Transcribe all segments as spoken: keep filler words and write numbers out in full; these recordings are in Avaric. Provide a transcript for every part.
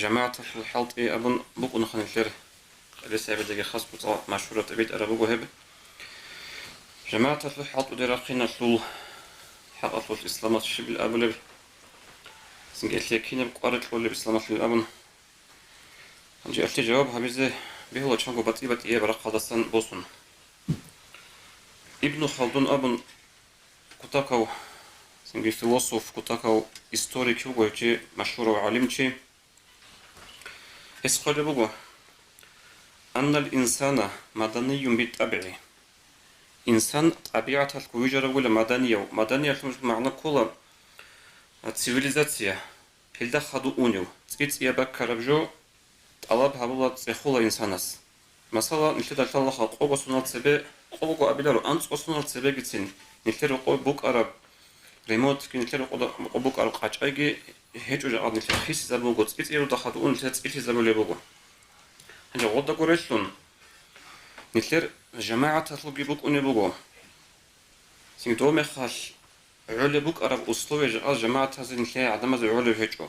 жамагӀаталъул хӀалтӀи абун букӀунаха нилъер. Къадрисаби гьабидаги хас буцӀа машгьураб тӀибитӀараб буго гьеб. ЖамагӀаталъул хӀалтӀуде рахъиналъул хӀакъалъулъ исламалъ щибил абулеб, цинги гьелъие кинаб кӀвар кьолеб исламалъул абун. Гьанже гьелъие жаваб гьабизе бегьула чанго батӀи-батӀияб рахъалдасан босун. Ибну Халдун абун кутакав, цинги философ, кутакав историк вуго гьев чи, машгьурав гӀалимчи. Гьес хъвалеб буго: «Аннал инсана маданиюн битӀабигӀи». Инсан тӀабигӀаталъго вижарав вугила маданияв. Маданиялъул магӀна ккола, а, цивилизация, гьелда хадув унев, цӀи-цӀияб баккараб жо тӀалаб гьабула, цӀехола инсанас. Масала, нилъеда лъалаха къого сонал цебе, къого абиларо, анцӀго сонал цебегицин нилъер рокъоб букӀараб ремонтги, нилъер рокъоб букӀараб къачӀайги гьечӀо жакъа, нилъер хисизабун буго, цӀи-цӀиялда хадув ун нилъер цӀилъизабулеб буго. Гьанже гъодаго релълъун, нилъер жамагӀаталъулги букӀунеб буго. Цинги дов мехалъ гӀолеб букӀараб условия жакъа жамагӀатазе нилъее гӀадамазе гӀолеб гьечӀо.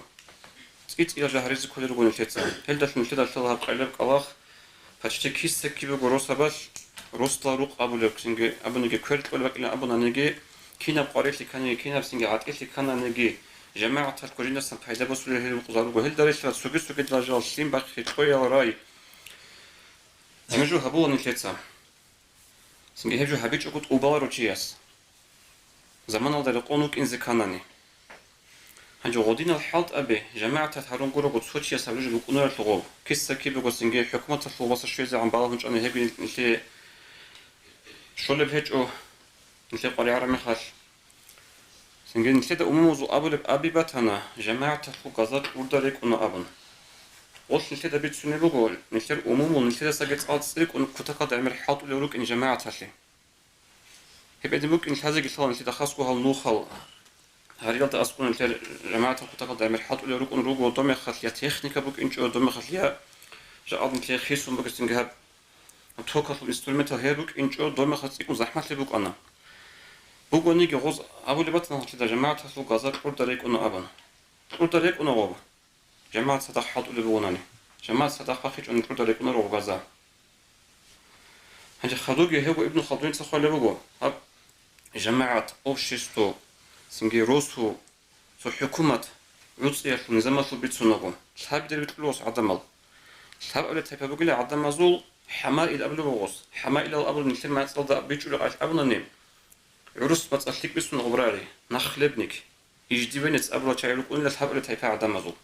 ЦӀи-цӀиял жо гьаризе кколел руго нилъеца. Гьелдалъун нилъеда лъала гьаб къайилаб кӀалах, почти киса-кибего росабалъ росдал рукъ абулеб, цинги абуниги, квер кьолеб бакӀилан абунаниги, кинаб къварилъи кканиги, кинаб цинги гӀатӀилъи ккананиги, жамагӀаталъго жиндасан пайда босулел гьел рукъзал руго. Гьелда релълъарал цоги-цогидал жал, лъим бахъи, кьоял рай, гьеб жо гьабула нилъеца. Цинги гьеб жо гьабичӀого тӀубаларо чияс, заманалда рекъон вукӀинзе кканани. Гьанже гъодинал хӀалтӀаби жамагӀаталъ гьарун гурого цо чияс гьаб жо букӀунарелъул гъоб, киса-кибего цинги хӀукуматалъул васа щвезегӀан балагьун чӀвани гьебги нилъее щолеб гьечӀо, нилъее къваригӀараб мехалъ. Цинги нилъеда умумузул абулеб аби батана, жамагӀаталъул газа кьурда рекӀуна абун. Гъолъ нилъеда бицунеб буго, нилъер умумул нилъедасаги цӀакъ цӀикӀкӀун кутакалда гӀемер хӀалтӀулел рукӀин жамагӀаталъе. Гьеб гӀадин букӀин лъазеги лъала нилъеда хасго гьал нухал. Гьариялда аскӀун нилъер жамагӀатал кутакалда гӀемер хӀалтӀулел рукӀун руго, доб мехалъ я техника букӀинчӀо, доб мехалъ я жакъа нилъее хисун бугесинги гьаб токалъул инструментал гьеб букӀинчӀо, доб мехалъ цӀикӀкӀун захӀмалъи букӀана. Бугониги гъоз абулеб батана нилъеда жамагӀаталъул газа кьурда рекӀуна абун. Кьурда рекӀуна гъоб. ЖамагӀат цадахъ хӀалтӀулеб бугонани. ЖамагӀат цадахъ бахъичӀони кьурда рекӀунаро гъоб газа. Гьанже хадуги гьевго Ибну Халдуница хъвалеб буго, гьаб жамагӀат, общество, цинги росу, цо хӀукумат гӀуцӀиялъул низамалъул бицунаго, лъабидер бикьулев гъос гӀадамал. Лъабабилеб тайпа бугила гӀадамазул хӀамаил абулеб гъос. ХӀамаилал абураб нилъер мацӀалда бичӀчӀулеб къайилъ абунани, гӀурус мацӀалъ лъикӀ бицун гъоб рари, нахлебник, иждивенец абурал чагӀи рукӀунила лъабабилеб тайпа гӀадамазул.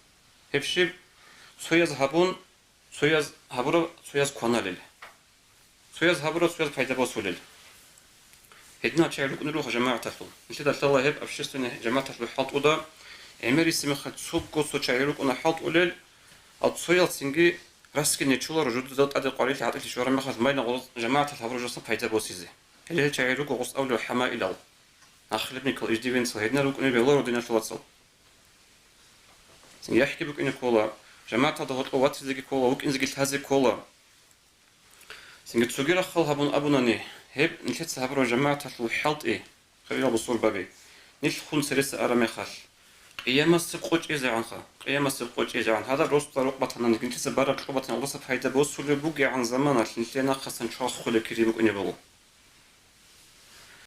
Гьеб щиб? Цояз гьабун, цояз гьабураб, цояз кваналел. Цояз гьабураб, цояз пайда босулел. Гьединал чагӀи рукӀунел руго жамагӀаталъул. Нилъеда лъала гьеб общественный жамагӀаталъул хӀалтӀуда, гӀемерисеб мехалъ цого цо чагӀи рукӀуна хӀалтӀулел, а цоял цинги расги нечоларо жудуда тӀаде къварилъи гӀатӀилъи щвараб мехалъ, майна гъоз жамагӀаталъ гьабураб жосан пайда босизе. Гьеле гьел чагӀи руго гъос абулеб хӀамаилал, нахлебникал, иждивенцал, гьединал рукӀунел бегьуларо диналъул вацал. Цинги яхӀги букӀине ккола, жамагӀаталда гьоркьов ватизеги ккола, вукӀинзеги лъазе ккола. Цинги цоги рахъал гьабун абунани, гьеб нилъеца гьабураб жамагӀаталъул хӀалтӀи, хириял бусурбаби, нилъ хун цереса араб мехалъ, къиямасеб къо чӀезегӀанха, къиямасеб къо чӀезегӀан, гьадаб росдал рукъ батанани, нилъеца бараб кьо батани, гъосда пайда босулеб бугегӀан заманалъ нилъее нахъасан чвахулеб кири букӀине буго.